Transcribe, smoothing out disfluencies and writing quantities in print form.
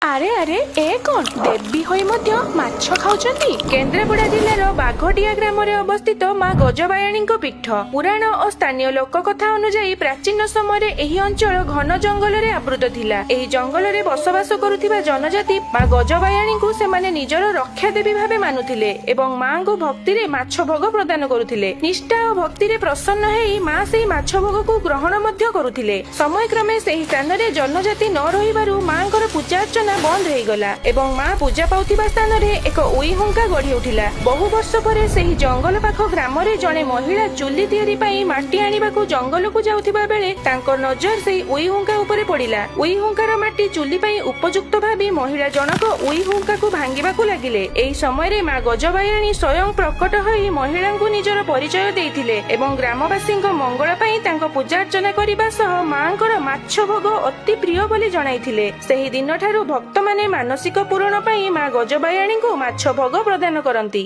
ଆରେ ଆରେ, ଏ କଣ? ଦେବୀ ହୋଇ ମଧ୍ୟ ମାଛ ଖାଉଛନ୍ତି? କେନ୍ଦ୍ରାପଡ଼ା ଜିଲ୍ଲାର ବାଘଡିଆ ଗ୍ରାମରେ ଅବସ୍ଥିତ ମା ଗଜବାୟାଣୀଙ୍କ ପୀଠ। ପୁରାଣ ଓ ସ୍ଥାନୀୟ ଲୋକକଥା ଅନୁଯାୟୀ ପ୍ରାଚୀନ ସମୟରେ ଏହି ଅଞ୍ଚଳ ଘନ ଜଙ୍ଗଲରେ ଆବୃତ ଥିଲା। ଏହି ଜଙ୍ଗଲରେ ବସବାସ କରୁଥିବା ଜନଜାତି ମା ଗଜବାୟାଣୀଙ୍କୁ ସେମାନେ ନିଜର ରକ୍ଷା ଦେବୀ ଭାବେ ମାନୁଥିଲେ ଏବଂ ମାଙ୍କୁ ଭକ୍ତିରେ ମାଛ ଭୋଗ ପ୍ରଦାନ କରୁଥିଲେ। ନିଷ୍ଠା ଓ ଭକ୍ତିରେ ପ୍ରସନ୍ନ ହେଇ ମା ସେହି ମାଛ ଭୋଗକୁ ଗ୍ରହଣ ମଧ୍ୟ କରୁଥିଲେ। ସମୟକ୍ରମେ ସେହି ସ୍ଥାନରେ ଜନଜାତି ନ ରହିବାରୁ ମାଙ୍କର ପୂଜା ଅର୍ଚ୍ଚନା ବନ୍ଦ ହେଇଗଲା ଏବଂ ମା ପୂଜା ପାଉଥିବା ସ୍ଥାନରେ ଏକ ଉଇ ହୁଙ୍କା ଗଢି ଉଠିଲା। ବହୁ ବର୍ଷ ପରେ ସେହି ଜଙ୍ଗଲ ପାଖ ଗ୍ରାମରେ ଜଣେ ମହିଳା ଚୁଲି ତିଆରି ପାଇଁ ମାଟି ଆଣିବାକୁ ଜଙ୍ଗଲକୁ ଯାଉଥିବା ବେଳେ ତାଙ୍କ ନଜର ସେହି ଉଇ ହୁଙ୍କା ଉପରେ ପଡିଲା। ଉଇ ହୁଙ୍କାର ମାଟି ଚୁଲି ପାଇଁ ଉପଯୁକ୍ତ ଭାବି ମହିଳା ଜଣକ ଉଇ ହୁଙ୍କାକୁ ଭାଙ୍ଗିବାକୁ ଲାଗିଲେ। ଏହି ସମୟରେ ମା ଗଜବାୟାଣୀ ସ୍ୱୟଂ ପ୍ରକଟ ହୋଇ ମହିଳାଙ୍କୁ ନିଜର ପରିଚୟ ଦେଇଥିଲେ ଏବଂ ଗ୍ରାମବାସୀଙ୍କ ମଙ୍ଗଳ ପାଇଁ ତାଙ୍କ ପୂଜା ଅର୍ଚ୍ଚନା କରିବା ସହ ମାଙ୍କର ମାଛ ଭୋଗ ଅତି ପ୍ରିୟ ବୋଲି ଜଣାଇଥିଲେ। ସେହି ଦିନଠାରୁ ଭକ୍ତମାନେ ମାନସିକ ପୂରଣ ପାଇଁ ମା ଗଜବାୟାଣୀଙ୍କୁ ମାଛ ଭୋଗ ପ୍ରଦାନ କରନ୍ତି।